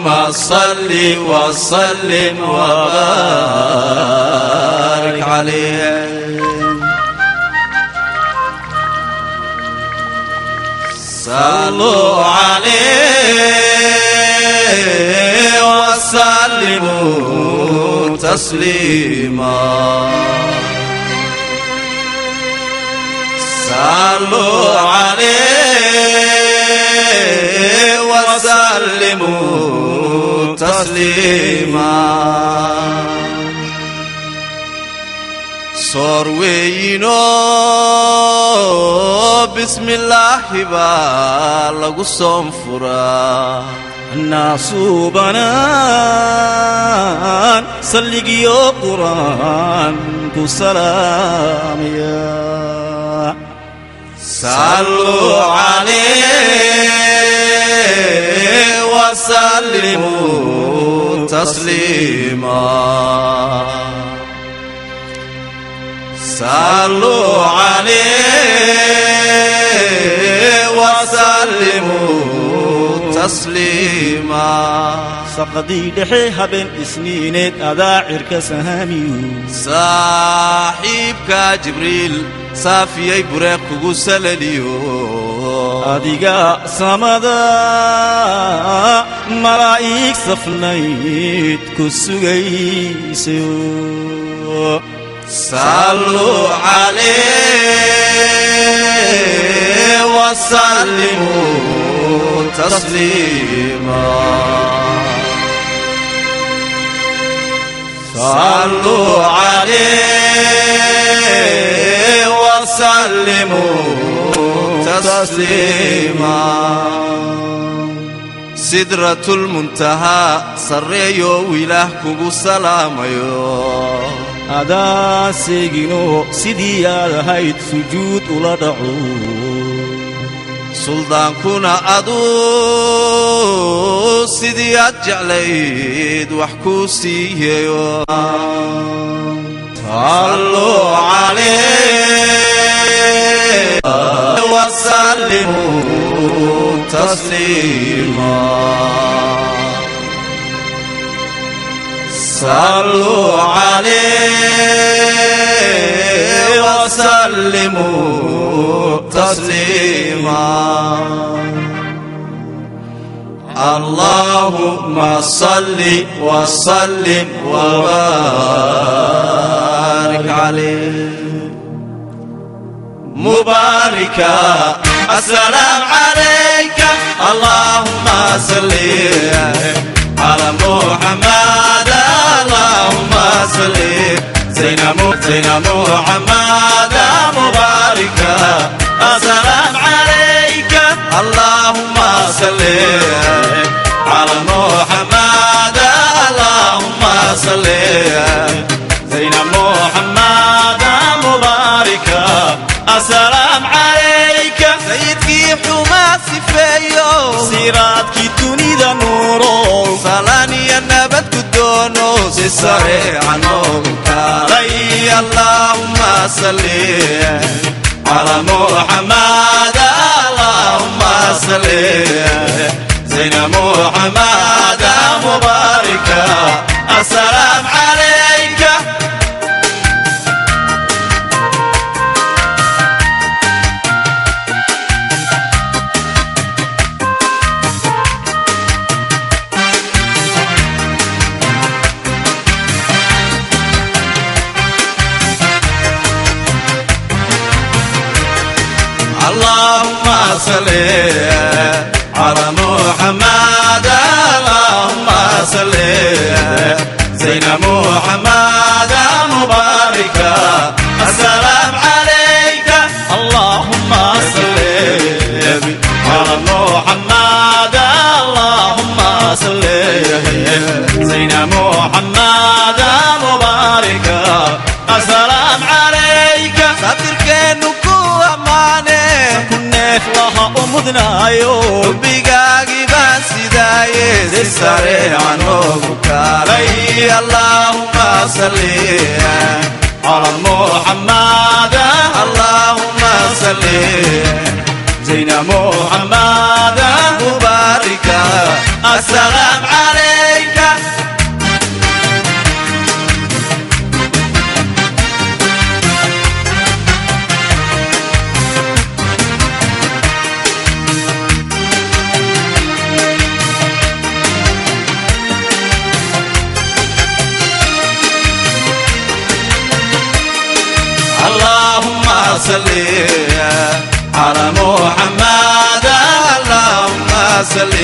اللهم صل وسلم وبارك عليه. صلوا عليه وسلموا تسليما. صلوا عليه وسلموا تسليما. Soor weyno, bismillaahi baa lagu soon furaa. Naasuubanaan salligiyo Qur'aan ku salaamaya. صلوا عليه وسلموا تسليما. صلوا عليه وسلموا تسليما. Saqdii dhexe habeen Isniineed adaa cirka sahamiyu. Saaxiibka Jibriil saafiyey bureeq kugu salaliyo. Adiga samada malaa'ig safnayd ku sugaysayo. صلوا عليه وسلموا تسليما. صلوا عليه وسلموا تسليما. Sidratulmuntahaa sarreeyo wilaah kugu salaamayo. Adaa seegino sidii aad ahayd sujuud ula dhaco. Suldaankuna aduu sidii aad jeclayd wax kuu siiyeyo. صلوا عليه وسلموا تسليما. صلوا عليه وسلموا تسليما. اللهم صل وسلم وبارك عليه. مباركا السلام عليك. اللهم صل على محمد. اللهم صل زين محمد. مباركا السلام عليك. اللهم صل على محمد. اللهم صل زين محمد. مباركا السلام عليك. Sayidkii xumaa sifeeyo. Siraadkii dunida nuuro. Salaan iyo nabad ku doono, si sareeca noogu kaalay. اللهم صل على محمد. اللهم صل زين محمد. مباركا السلام عليك. اللهم صل على محمد. اللهم صل زين محمد. مباركا السلام عليك. اللهم صل على محمد. اللهم صل زين محمد. مباركا السلام عليك. Satirkeenu ku ammaane. Ku neef laha u mudnaayo. Xubbigaagii baan sidaaye, si sareeca noogu kaalay. اللهم صل على محمد. اللهم صل زين محمد. مبارك. Mubaarika asalaam calayka. اللهم صل على محمد، اللهم صل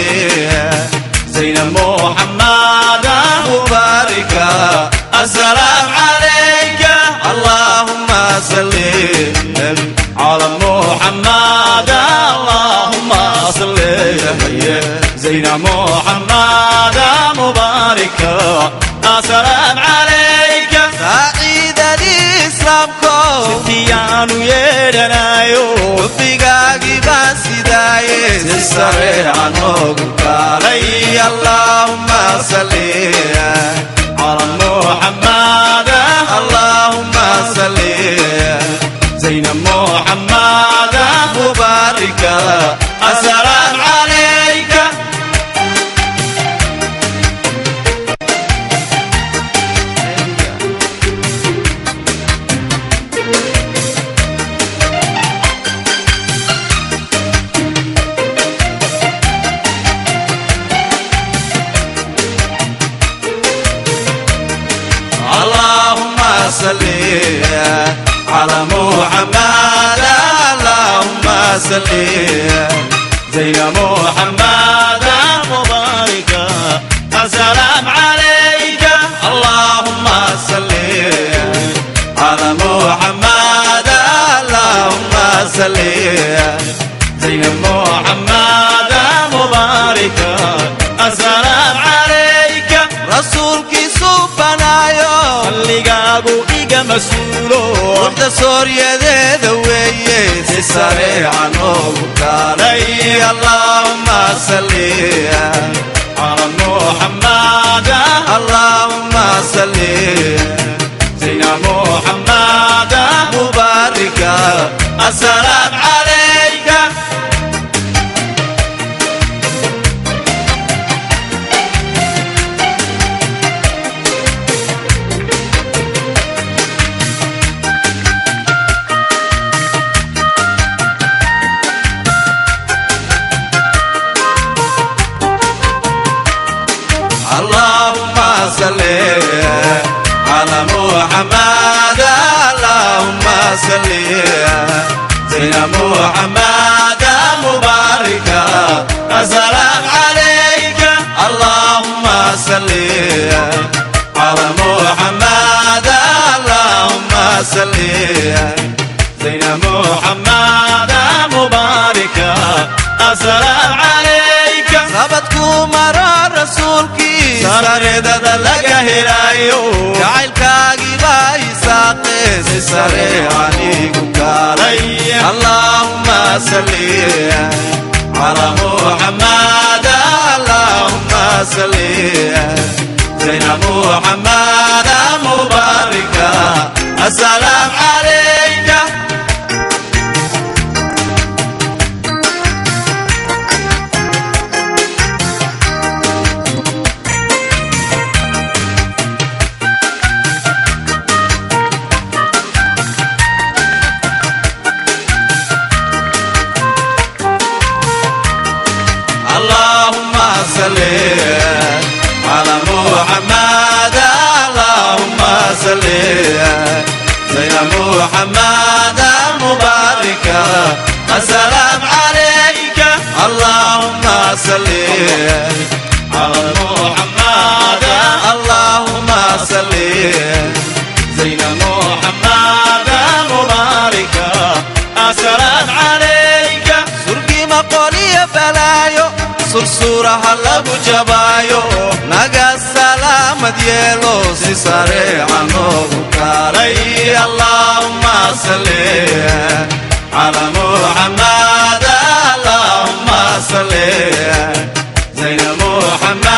زين محمد مبارك السلام عليك. اللهم صل على محمد، اللهم صل زين محمد مبارك السلام عليك. Saaciidadii islaamko Sitiyaanu yeedhanayo xubbigaagii baan sidaaye si sareeca noogu kaalay. Allaahumma salli على محمد، allaahumma salli زين محمد mubaarika السلام عليك. اللهم صل على محمد، اللهم صل زين محمد مبارك السلام عليك. اللهم صل على محمد، اللهم صل زين محمد مبارك السلام عليك. Rasuulkiisu banaayo Salligaagu iga mas-uulo ruuxda sooryadeeda weeye si sareeca noogu kaalay. Allaahumma salli على محمد، allaahumma salli زين محمد mubaarika السلام عليك. اللهم صل على محمد، اللهم صل زين محمد مبارك السلام عليك. اللهم صل على محمد، اللهم صل زين محمد مبارك السلام عليك. Sabadkuu maro rasuulkii Sareedada laga helayo jacaylkaagii baa isaaqe si sare anigu kaalay. Allaahumma salli calaa Muxammad, allaahumma salli zayna Muxammad mubaarika asalaam calayka. اللهم صل على محمد، اللهم صل زين محمد مبارك السلام عليك. اللهم صل على محمد، اللهم صل زين محمد مبارك السلام عليك. Surgii maqoliyo balaayo sursuuraha lagu jabaayo naga salaamad yeelo si sareeca noogu kaalay. Allaahumma salli calaa Muxammad, allaahumma salli zayna Muxammad.